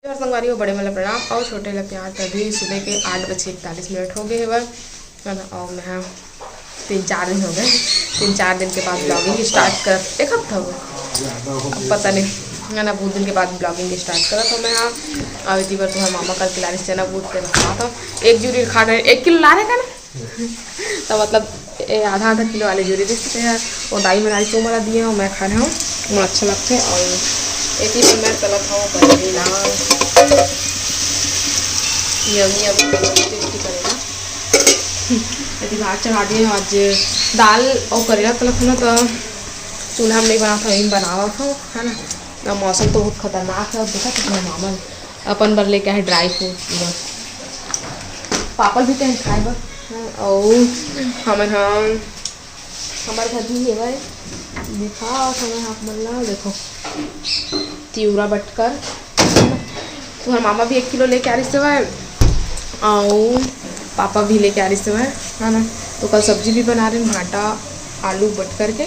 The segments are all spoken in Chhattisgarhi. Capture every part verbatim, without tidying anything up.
और संगवारी हो, बड़े मन ला प्रणाम और छोटे ला प्यार। तभी सुबह के आठ बज के इकतालीस मिनट हो गए हवय, है ना? और मैं, हाँ, तीन चार दिन हो गए, तीन चार दिन के बाद vlogging start करत, एक हफ्ता हो गया, अब पता नहीं, है ना? बहुत दिन के बाद vlogging start करत हो मैं। हाँ, और इतनी बार तुम्हारे मामा कल के लारिस चना बूट के रखा था, एक जूरी खा रहे, एक किलो ला रहे का ना? तो मतलब, ए, आधा आधा किलो वाले जूरी दे सकते हैं। वो दाई मन आई तो मला दिए, और मैं खा रहा हूँ, मोला अच्छा लगता है। और एक ही मैं तलत हूँ करेला, यम्मी, यम्मी, tasty करेला। यदि भात चढ़ा दिए आज, दाल और करेला तलत हूँ ना, तो चूल्हा में नहीं बनाता हूँ, यहीं बनावत हूँ, है ना? अब मौसम तो बहुत खतरनाक है। और देखा तो मामा अपन बर लेके आए dry fruit पूरा, पापड़ भी कहीं खाए बर। हाँ, और हमन, हाँ, हमारे घर भी हेवय, देखा, और हमन आप मन ला देखो, तिवरा बटकर, तुम्हारे मामा भी एक किलो लेके आ रही से, और पापा भी लेके आ रही से, है ना? तो कल सब्जी भी बना रहे हैं, भाटा, आलू बटकर के,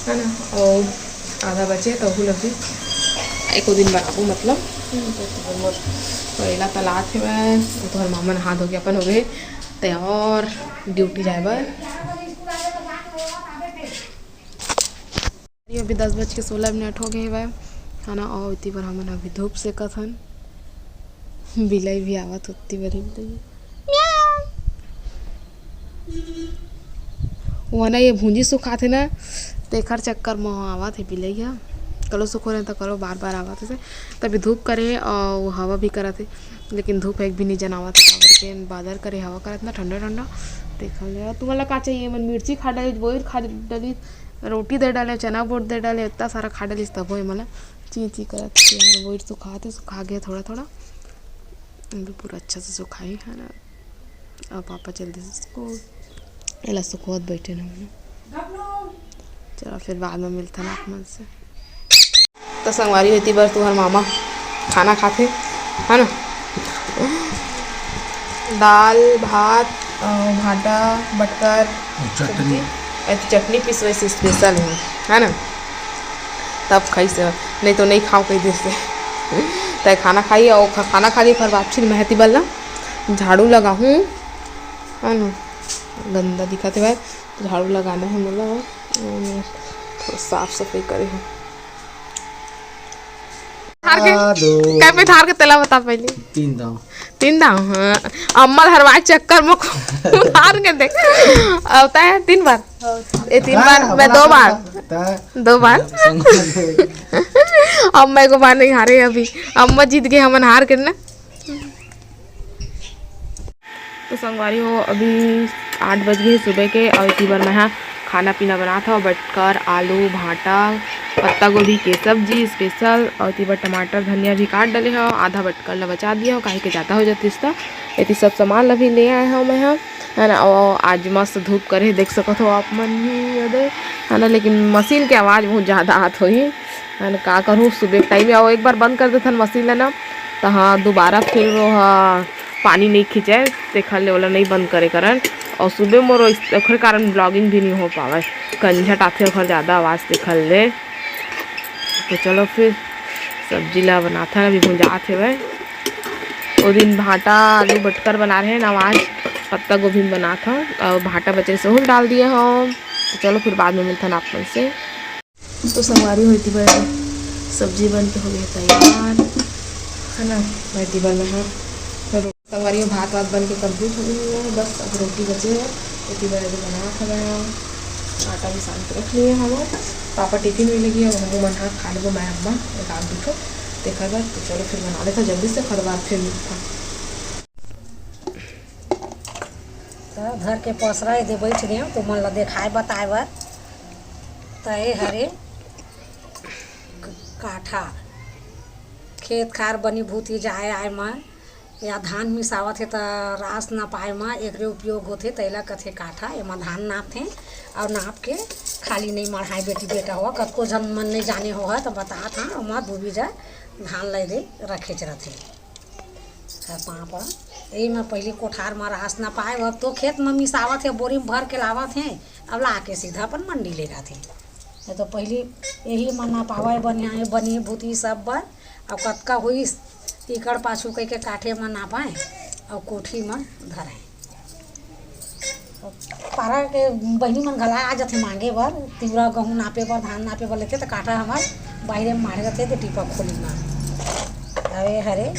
है ना? और आधा बचे तो ओहू ला भी एको दिन बनाबो, मतलब। हम्म, तो मोर करेला तलात हे, मैं, वो तो हर मामा नहा धो के अपन हो गए तैयार duty जाए बर। ये अभी दस बज के सोलह मिनट हो गए हवय, है ना? और इतनी बार हमन अभी धूप सेकत हन, बिलाई भी आवत होती बड़ी। वो ना, ये भूंजी सुखाथे ना, तेखर चक्कर म आवत हे बिलई ह। कलो सुखो रहे त कलो बार बार आवत हे। तभी धूप करे और हवा भी करत हे, लेकिन धूप एक भी नहीं जनावत हे, काबर के बादर करे, हवा करत ना ठंडा ठंडा। देखा ले, तुमन ला का चाहिए? मन मिर्ची खा डालिस, बोइर खा डालिस, रोटी दे डाले, चना बोट दे डाले, इतना सारा खा डालिस, तब हो मला ची ची करत हे यार। बोइर सुखाथे, सुखा गया थोड़ा थोड़ा, अभी पूरा अच्छा से सुखाई, है ना? अब पापा चल दे स्कूल, एला सुखोत बैठे न हमन। चलो, फिर बाद में मिलथन आप मन से। तो संगवारी होती बर तुहर मामा खाना खाथे, है ना? दाल, भात, अ, भाटा, बटकर, चटनी। सब्जी, अ, चटनी पिसवे से special है, है ना? तब खाई से, नहीं तो नहीं खाओ कही दे से। तय खाना खाई और खा-, खाना खा ली, फिर वापसी महती बल्ला झाड़ू लगाहूँ, है ना? गंदा दिखत हे भाई, तो झाड़ू लगाना है मोला, अम, थोड़ा साफ सफाई करे हूँ। हार के? आ, दो। कई पे हार के तेला बता पहले। तीन दाव। तीन दाव, हाँ। अम्मा हरवाए चक्कर में हार के देख। अब तय तीन बार। ये तीन हाँ, बार, मैं अपना दो बार। दो बार। संग में। अम्मा को बार नहीं हारे अभी। अम्मा जीत गए, हमन हार के ना। तो संगवारी हो, अभी आठ बज गए सुबह के, और इसी बार मैं हा खाना पीना बनात हव। बटकर, आलू, भाटा, पत्ता गोभी के सब्जी special, और इसी बार टमाटर, धनिया भी काट डले हव। आधा बटकर ला बचा दिया हव, काहे के जादा हो जातिस त। एती सब सामान ला भी ले आए हव मैं हा, है ना। और आज मस्त धूप करे, देख सकत हो आप मन भी, ये दे, है ना, लेकिन मशीन के आवाज़ बहुत ज़्यादा आत होही। है ना, का करूँ, सुबह के time आओ, एक बार बंद कर देथन मशीन ला ना, त हाँ, दोबारा फिर वो, हाँ, पानी नहीं खींचे, तेखर ले ओला नहीं बंद करे करन। और सुबह मोर ओइस-, ओखर कारण vlogging भी नहीं हो पावे, कंझट आथे ओखर ज़्यादा आवाज़ तेखर ले। तो चलो फिर सब्जी ला बनाथन, अभी भुंजात हेवय। ओ दिन भाटा आलू बटकर बना रहे ना, आज पत्ता गोभी में बनात हव, और भाटा बचे से ओहू डाल दिए हव। तो चलो फिर बाद में मिलथन आप मन से। तो संगवारी हो, एती बर सब्जी बन के हो गया तैयार, है ना। मैं एती बर मैं, हाँ, फिर संगवारी हो, भात वात बन के complete हो गई है, बस अब रोटी बचे है। एती बर अभी बनात हवय, आटा भी सान के रख लिए हवय। पापा टिफिन में लेगी, अब हमू मन हाथ खा लेबो, मैं अम्मा एक आध दू ठो तेखर बर। तो चलो फिर बना लेता जल्दी से, फिर बाद फिर मिलता। तो घर के पसरा दे बैठ गए, तो मन ला देखाए बताए बर। तो ये हरे काठा, खेत खार बनी भूती जाए आए म, या धान मिसावत हे त रास नपाए म एकरे उपयोग होथे, तैला कथे काठा। एमा धान नापथे और नाप के खाली नहीं मढ़ाए बेटी बेटा हो, कतको झन मन नहीं जाने हो ह त बतात हा, ओमा दूबी जा धान लय दे रखेच रथे। पापा, यही म पहली कोठार म रास नपाए, अब तो खेत म मिसावत हे, बोरी म भर के लावत हे, अब ला के सीधा अपन मंडी ले जाथे। नहीं तो पहली यही म नपावय, बनिया, बनी भूती सब बर, अब कतका होइस, एकड़ पाछू कहिके काठे म नापय अउ कोठी म धरय। पारा के बहिनी मन घला आ जथे मांगे बर, तिवरा गहूं नापे बर, धान नापे बर लेथे, त काठा हमर बाहिरे म माढ़े रथे, त टीपा खोली म। अउ ए हरे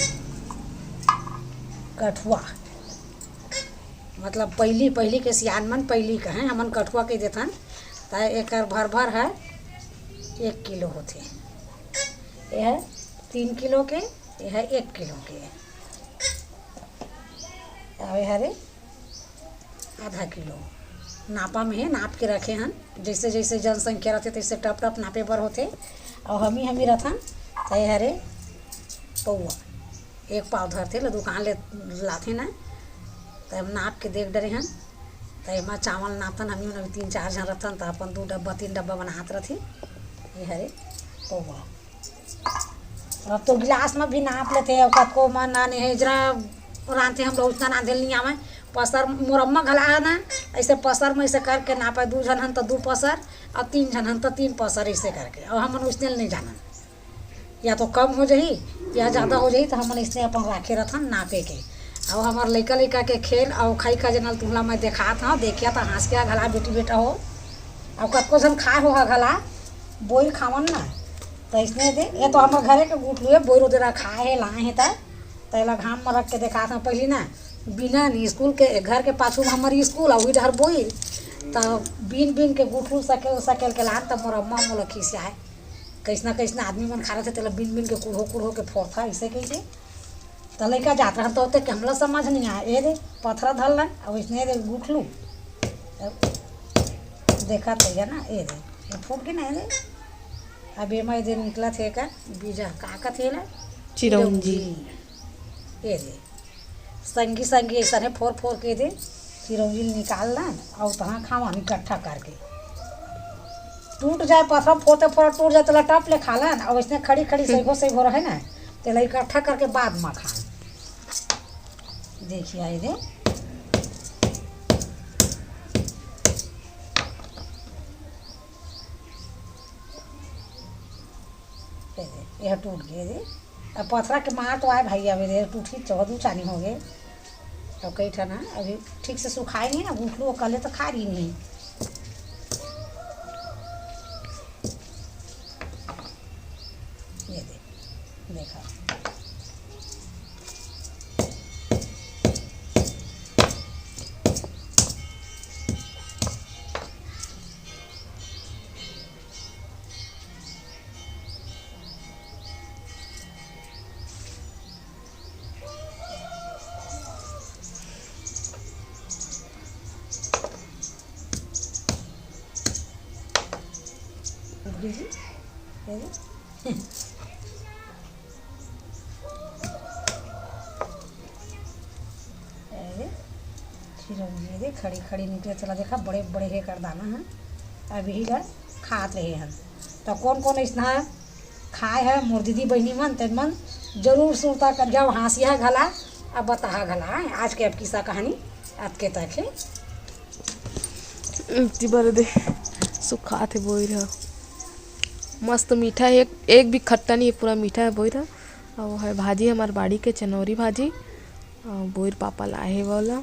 कठुआ, मतलब पइली, पइली के सियान मन पइली कहें, हमन कठुआ कहि देथन। त एकर भर भर ह एक किलो होथे, ए ह तीन किलो के, ए ह एक किलो के। अउ ए हरे आधा किलो नापा में हे, नाप के रखे हन। जइसे जइसे जनसंख्या रथे, तइसे टप टप नापे बर होथे। अउ हमी हमी रथन, त ए हरे पौवा, एक पाव धरथे, ल दुकान ले लाथे ना, त हम नाप के देख डरे हन। त एमा चावल नापथन, हमी मन अभी तीन चार झन रथन, त अपन दू डब्बा, तीन डब्बा बनात रथे। ए हरे पौवा। अब तो गिलास म भी नाप लेथे, अउ कतको मन ना नेहेजरा रांधथे, हम लोग उतना रांधे ल नइ आवय। पसर, मोर अम्मा घला ना, अइसे पसर म अइसे करके नापय, दू झन हन त दू पसर, अउ तीन झन हन त तीन पसर, अइसे करके। अउ हमन उसने ल नइ जानन, या तो कम हो जाही, या जादा हो जाही, त हमन अइसने अपन राखे रथन नापे के। अउ हमर लइका लइका के खेल अउ खाई खजाना ल तुमला मैं देखात हंव, देखिया त हंसिया घला बेटी बेटा हो। अउ कतको झन खाए हो हा घला, बोइर खावन ना। त अइसने दे, ए तो हमर घरे के गुठलू ए, बोइर ओदे रखाए हे, लाए हे त, त एला घाम म रख के देखात हंव। पहिली ना, बिना स्कूल के, घर के पाछू म हमर स्कूल, अउ उही डहर बोइर। त बीन बीन के गुठलू सकेल सकेल के लान, त मोर अम्मा मोला खिसियाए। कइसना कइसना आदमी मन खा रथे, तेला बीन बीन के कुढ़ो कुढ़ो के फोरथा, अइसे कहिके। त लइका जात रहन, त ओते के हमला समझ नइ आए। ए दे, पथरा धर लन, अउ अइसने ए दे गुठलू। देखत हे ना, ए दे, ए फूट गे ना, ए दे। अब एमा ए दे निकलत हे एकर बीजा, का कथे एला? चिरौंजी। चिरौंजी। ए दे, संगी संगी अइसने फोर फोर के ए दे, चिरौंजी ल निकाल लन, अउ तहाँ खावन इकट्ठा करके। टूट जाए, पथरा फोरते फोर टूट जाए, तेला टप ले खा लन, अउ अइसने खड़ी खड़ी सइघो सइघो रहे ना, तेला इकट्ठा करके बाद म खान। देखिया, ए दे। ए दे, ए ह टूट गे दे। अब पथरा के मार तो आए भाई, अब ए दे टूटही, चौदू चानी हो गे। अब कई ठन ह, अभी ठीक से सुखाए नहीं ना, गुठलू अकले तो खा रही नहीं। ये दे, देखा। अरे, चिरौंजी दे खड़ी खड़ी निकले, चला देखा, बड़े बड़े हे कर दाना ह। अब यही ला खात रहे हन। त कौन कौन अइसना खाए ह मोर दीदी बहिनी मन, तेन मन जरूर सुरता करिहा, हंसिहा घला, अब बताहा घला। आज के अब किस्सा कहानी अतके तक हे। इतनी बार दे सुखात हे बोइर ह। मस्त मीठा हे, एक, एक भी खट्टा नहीं हे, पूरा मीठा हे बोइर ह। अउ वो हे भाजी, हमार बाड़ी के चनौरी भाजी, अउ बोइर पापा लाए हे वाला।